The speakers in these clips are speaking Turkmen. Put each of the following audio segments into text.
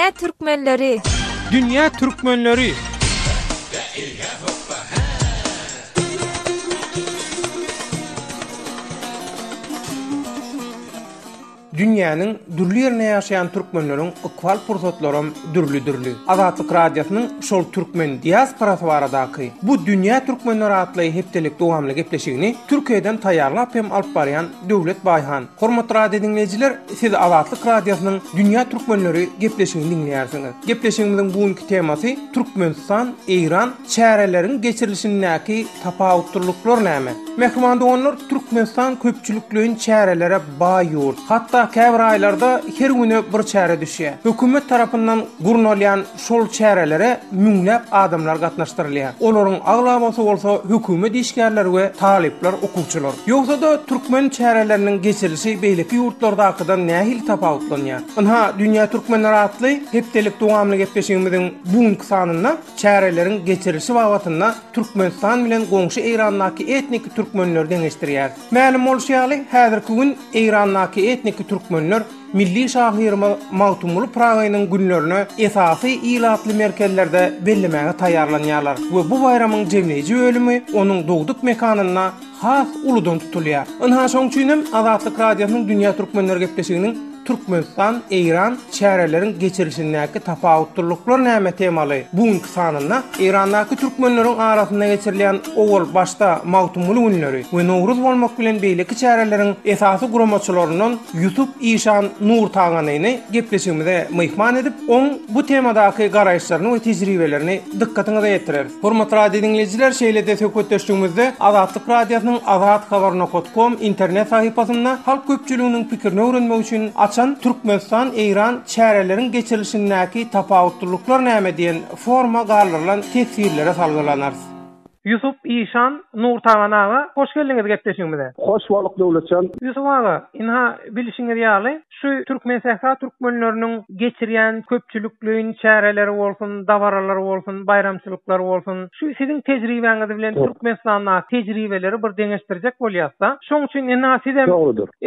Dünýä türkmenleri! Dünýä türkmenleri! Dünýäniň dürli ýerinde ýaşaýan türkmenleriň ykbal pursatlaram dürli-dürli. Azatlyk Radiosynyň şol türkmen diasporasy baradaky Bu dünýä türkmenleri atly hepdelik dowamly gepleşigini Türkiýeden taýýarlap hem alyp barýan Döwlet Baýhan. Hormatly radio diňleýjiler, siz Azatlyk Radiosynyň Dünýä türkmenleri gepleşigini diňleýärsiňiz. Gepleşigimiziň bu günki temasy Türkmenistan, Eýran çäreleriň geçirilişindäki tapawutlylyklar näme? Mähriban doganlar, Türkmenistan köpçülikleýin çärelere baý ýurt. Hatda käbir aýlarda her güne bir çäre düşýär. Hökümet tarapyndan gurnalýan şol çärelere müňläp adamlar gatnaşdyrylýar. Olaryň aglabasy bolsa hökümet işgärleri we talyplar, okuwçylar. Ýogsa-da türkmen çäreleriniň geçirilişi beýleki ýurtlardakydan nähili tapawutlanýar? Ynha, Dünýä türkmenleri atly hepdelik dowamly gepleşigimiziň bu günki sanynda çäreleriň geçirilişi babatynda Türkmenistan bilen goňşy Eýrandaky etniki türkmenleri deňeşdirýäris. Mälim bolşy ýaly, häzirki gün Eýrandaky etniki türkmenler milli şahyrymyz Magtymguly Pyragynyň günlerini esasy ilatly merkezlerde bellemäge taýýarlanýarlar we bu baýramyň jemleýji bölümi onuň dogduk mekanynda has uludan tutulýar. Ynha, şonuň üçin hem Azatlyk Radiosynyň Dünýä türkmenleri gepleşiginiň Türkmenistan, Eýran çäreleriň geçirilişindäki tapawutlylyklar näme temaly bu günki sanynda Eýrandaky türkmenleriň arasynda geçirilýän owal başda Magtymguly günleri we Nowruz bolmak bilen beýleki çäreleriň esasy guramaçylaryndan Ýusup işan Nurtaganyny gepleşigimize myhman edip, oň bu temadaky garaýyşlaryny we tejribelerini dykgatyňyza ýetireris. Hormatly radio diňleýjiler, şeýle-de söhbetdeşligimizde Azatlyk Radiosynyň Azathabar nokat kom internet sahypasynda halk köpçüliginiň pikirini öwrenmek üçin açan Türkmenistan, Eýran çäreleriň geçirilişindäki tapawutlylyklar näme diýen foruma galdyrylan teswirlere salgylanarys. Ýusup işan Nurtagan aga, hoş geldiňiz gepleşigimize. Hoş bolduk Döwletjan. Ýusup aga, ynha bilşiňiz ýaly, Şu Türkmensähra türkmenleriniň geçirýän köpçülikleýin çäreleri bolsun, dabaralary bolsun, baýramçylyklary bolsun, şu siziň tejribäňiz bilen Türkmenistandaky tejribeleri bir deňeşdirjek bolýas-da. Şoň üçin ynha sizem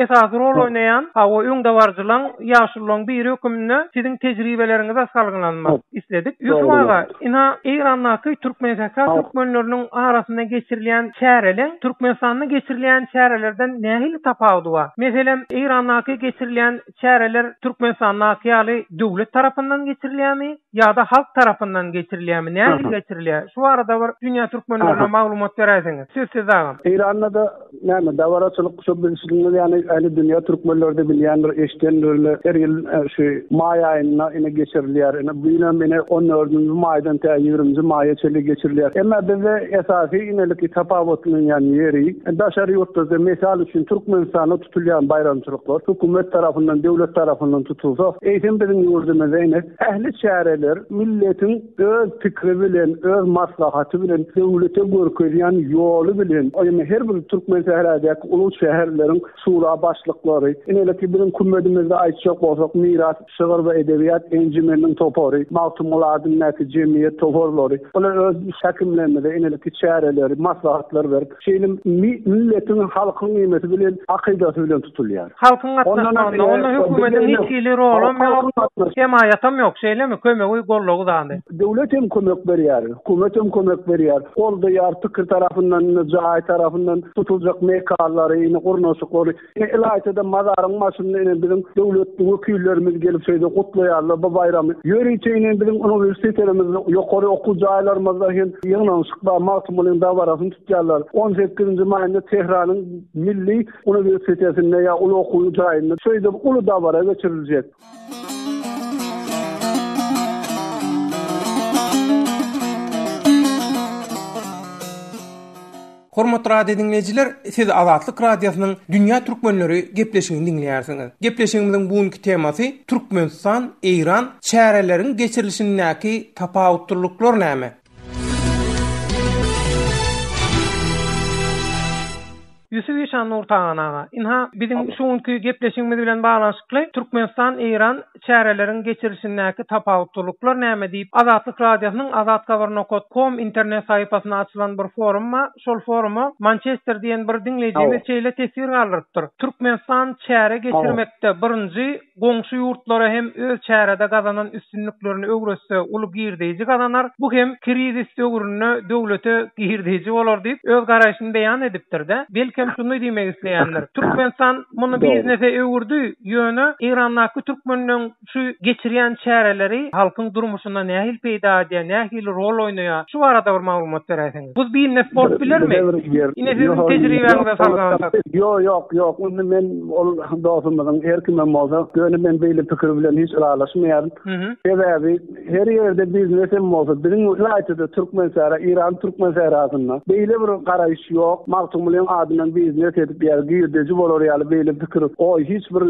esasy rol oýnaýan, hawa, öňdebaryjylaň, ýaşululaň biri höküminde siziň tejribeleriňize salgylanmak isledik. Ýusup aga, ynha Eýrandaky Türkmensähra türkmenleriniň arasynda geçirilýän çäreleň Türkmenistanda geçirilýän çärelerden nähili tapawudy bar? Meselem, Eýrandaky geçirilýän çäreler Türkmenistandaky ýaly döwlet tarapyndan geçirilýärmi ýa-da halk tarapyndan geçirilýärmi? Nähili geçirilýär? Şu barada bir dünýä türkmenlerine maglumat beräýseňiz. Söz sizde agam. Eýranda-da Näme, dabaraçylyk şo bilşiňiz ýaly ähli dünýä türkmenleri-de bilýändir, eşidendirler. Her ýyl şu maý aýynda ine geçirilýär. Ine bu ýylam ine on dördünji maýdan tä ýigriminji maýa çenli geçirilýär. Emma bizde esasy ineliki tapawutlanýan ýeri, daşary ýurtlarda mysal üçin Türkmenistanda tutulýan baýramçylyklar hökümet tarapyndan, döwlet tarapyndan tutulsa, eýsem biziň ýurdumyzda ine ähli çäreler milletiň Öz pikiri bilen, öz maslahaty bilen, döwlete görkezýän ýoly bilen, ýagny her bir Türkmensährädäki uly şäherleriň şura başlyklary, ineleki biziň kümmedimizde aýtjak bolsak, Miras şygyr we edebiýat enjimeniniň topary, Magtymguly adyndaky jemgyýet toparlary, bular öz häkimlerimize ineleki çäreleri, maslahatlary berip, şeýle milletiň, halkyň nemesi bilen, akydasy bilen tutulýar. Halkyň gatnaşmagynda, onda hökümetiň hiç hili rolam ýok, hemaýatam ýok, şeýlemi, kömegi, goldawy zady. Döwlet hem kömek berýär, hökümet hem kömek berýär, goldaýar, pikir tarapyndan, indi jaý tarapyndan tutuljak mekanlary, indi gurnaşyklary, indi ylaýta-da mazaryň başynda ine biziň döwlet wekillerimiz gelip şeýle gutlaýarlar bu baýramy. Ýörite ine biziň uniwersitetlerimizde, ýokary okuw jaýlarymyzda hem ýygnanyşyk bar, Magtymgulyň dabarasyny tutýarlar. On sekizinji maýynda Tähranyň milli Uniwersitetinde ýa uly okuw jaýynda şeýdip uly dabara geçiriljek. Hormatly radio diňleýjiler, siz Azatlyk Radiosynyň Dünýä türkmenleri gepleşigini diňleýärsiňiz. Gepleşigimiziň bu günki temasy Türkmenistan, Eýran çäreleriň geçirilişindäki tapawutlylyklar näme? Ýusup işan Nurtagan aga, ynha, biziň şu günki gepleşigimiz bilen baglanyşykly Türkmenistan-Eýran çäreleriň geçirilişindäki tapawutlylyklar näme diýip, Azatlyk Radiosynyň Azathabar nokat kom internet sahypasynda açylan bir forum bar. Şol foruma Mançester diýen bir diňleýjimiz şeýle teswir galdyrypdyr, Türkmenistan çäre geçirmekde birinji, goňşy ýurtlara hem öz çärede gazanan üstünliklerini öwretse uly girdeýji gazanar, bu hem krizis döwründe döwlete girdeýji bolar diýip, öz garaýşyny beýan edipdir-de. Belkem şuny diýmek isleýändir. Türkmenistan muny biznese öwürdi, ýöne Eýrandaky türkmenleň şu geçirýän çäreleri halkyň durmuşynda nähili peýda edýär, nähili rol oýnaýar, şu barada bir maglumat beräýseňiz. Bu biznes bolup bilermi? Ine siziň tejribäňize salgylansak. Ýok, ýok, ýok. Indi men ol dostumyzyň her kimem bolsa, ýöne men beýle pikir bilen hiç ylalaşmaýaryn. Sebäbi her ýerde biznes hem bolsa, biziň ylaýta-da Türkmensähra, Eýran Türkmensährasynda beýle bir garaýyş ýok. Magtymgulyň adyndan biznes edip ýa girdeji bolar ýaly beýle pikir oý hiç bir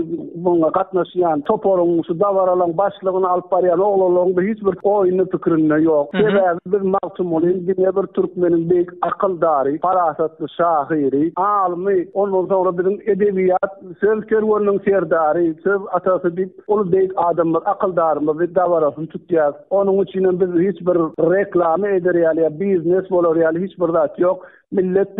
muňa gatnaşýan toparyň, şu dabaralaryň başlygyny alyp barýan oglanlaryň-da hiç bir oýunda pikirinde ýok. Sebäbi biz Magtymgulyny diňe bir türkmeniň beýik akyldary, parasatly şahyry, alymy, ondan soňra biziň edebiýat, söz kerweniniň serdary, söz atasy diýip, uly beýik adamymyz, akyldarymyz diýip dabarasyny tutýas. Onuň üçinem biz hiç bir reklama eder ýaly ýa biznes bolar ýaly hiç bir zat ýok. Millet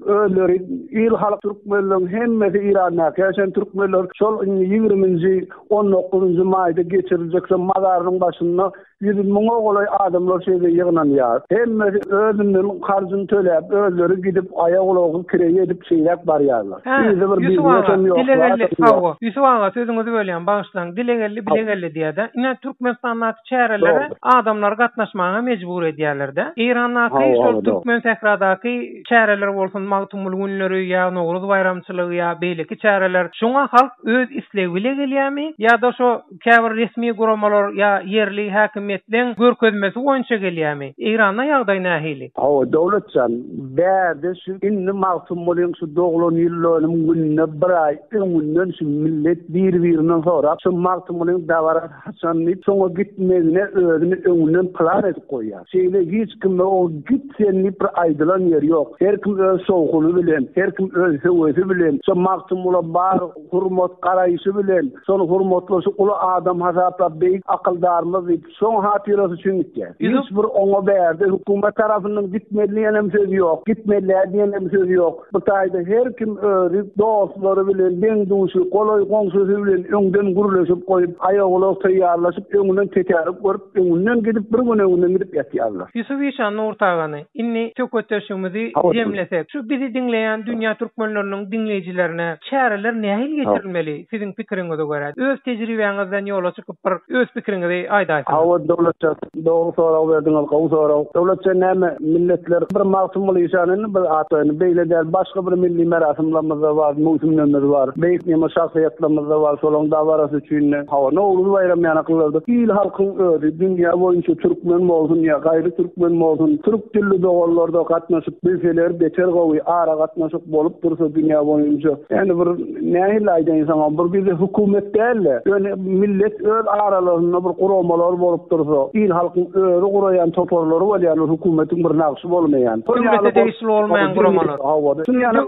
özleri il halk türkmenleriň hemmesi Irandaky ýaşaýan türkmenler şol indi ýigriminji on dokuzynjy maýda geçiriljek şo mazarynyň başynda ýüz müňe golaý adamlar şeýle ýygnanýar. Hemmesi özünden harjyny töläp özleri gidip aýak ulagy kireý edip şeýläk barýarlar. Hä, Yzy bir Ýusup aga, biznesem ýok, dile geldi, zadam ýok. hawa, Ýusup aga sözüňizi bölýän, bagyşlaň, dile geldi, bile geldi diýýär-dä. Ine, Türkmenistandaky çärelere Dogry. adamlary gatnaşmaga mejbur edýärler-de. Eýrandaky Hawa, şol hawa, dogry. türkmen sähradaky çäreler bolsun, Magtymguly günleri ýa Nowruz baýramçylygy ýa beýleki çäreler, şoňa halk öz islegi bile gelýärmi ýa-da şo käbir resmi guramalar ýa ýerli häkimiýetleň görkezmesi boýunça gelýärmi? Eýranda ýagdaý nähili? Hawa, Döwletjan, bärde şu indi Magtymgulyň şu doglan ýyldönüm gününe bir aý öňünden şu millet bir-birinden sorap, şu Magtymgulyň dabarasy haçan diýip, şoňa gitmegine özüni öňünden plan edip goýýar. Şeýle hiç kime o git sen diýip bir aýdylan ýeri ýok. Her kim öz şowhuny bilen, her kim öz höwesi bilen şo Magtymgula bar hurmat garaýşy bilen, şony hurmatlaşy uly adam hasaplap beýik akyldarymyz diýip, şoň hatyrasy üçin gitýär. Hiç bir oňa bärde hökümet tarapyndan gitmeli diýenem sözi ýok, gitmeli däl diýenem sözi ýok. Bu taýda her kim özi dostlary bilen, deň-duşy, golaý goňşusy bilen öňden gürleşip goýup, aýagulag taýýarlaşyp, öňünden tetärik görüp, öňünden gidip, bir gün öňünden gidip ýatýarlar. Ýusup işan Nurtagany, indi söhbetdeşligimizi jemlesek, şu bizi diňleýän dünýä türkmenleriniň diňleýjilerine çäreler nähili geçirilmeli, siziň pikiriňize görä? Öz tejribäňizden ýola çykyp bir öz pikiriňizi aýdaýsaňyz. Hawa, Döwletjan. Dogry sorag berdiňiz, gowy sorag. Döwletjan näme, milletler bir Magtymguly işan indi bir atlaýyn, beýle däl, başga bir milli merasymlarymyz-da bar, möwsümlerimiz bar, beýik neme şahsyýetlerimiz-de bar, şolaryň dabarasy üçin-de, hawa, Nowruz baýramy ýanaklylarda il-halkyň özi, dünýä boýunça türkmen bolsun ýa gaýry türkmen bolsun, türk dilli doganlar-da gatnaşyp bilseler beter gowy, aragatnaşyk bolup dursa dünýä boýunça. Ýani bir nähili aýdaýyn saňa, bir bize hökümet däl-de, ýöne millet öz aralarynda bir guramalar bolup dursa, il-halkyň özi guraýan toparlary bolýan, bir hökümetiň bir nagşy bolmaýan. Döwlete degişli bolmaýan guramalar. Hawa. Şuny ýaly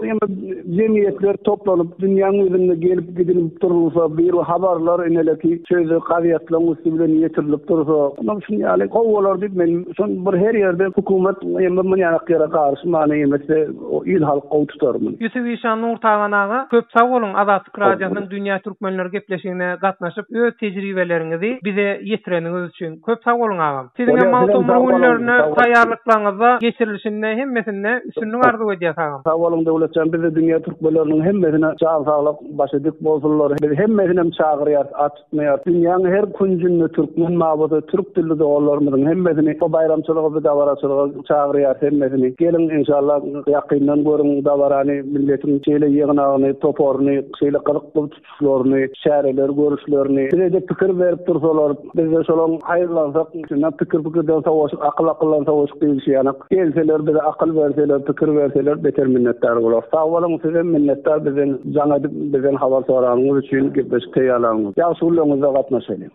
jemgyýetler toplanyp, dünýäň ýüzünde gelip gidilip durulsa, bir habarlar ineleki şeýle gazetleň üsti bilen ýetirilip dursa, onam şuny ýaly gowy bolar diýip men şon bir her ýerde hökümet ýa muny ýanak ýere garyşmany ýemese il halk gowy tutar muny. Ýusup işan Nurtagan aga köp sag boluň Azatlyk Radiosynyň Dünýä Türkmenleri gepleşigine gatnaşyp öz tejribeleriňizi bize ýetireniňiz üçin köp sag boluň agam. Siziňem Magtymguly günlerine taýýarlyklaryňyzda geçirilişinde hemmesinde üstünlik arzuw edýäs agam. Sag boluň Döwletjan bizde dünýä türkmenleriniň hemmesine jan saglyk başy dik bolsunlar biz hemmesinem çagyrýas at tutmaýar. Dünýäň her künjünde türkmen mabasy, türk dilli doganlarymyzyň hemmesini bu baýramçylyga, bu dabaraçylyga çagyrýarys hemmesini. Geliň inşallah ýakyndan görüň dabarany, milletiň şeýle ýygnagyny, toparyny, şeýle gyzykly tutuşlaryny, çäreleri görüşlerini. Bize-de pikir berip dursalar, biz-de şolaň haýyrlansak, şunda pikir pikirden sowaşyk, akyl akyldan sowaşyk diýlişi ýaly. Gelseler bize akyl berseler, pikir berseler beter minnetdar bolarys. Sag boluň sizem minnetdar bizden jaň edip bizden habar soranyňyz üçin gepleşik taýýarlanyňyz. Ýagşy günleriňizde gatnaşalyň.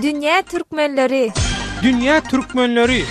Dünýä türkmenleri. Dünýä türkmenleri.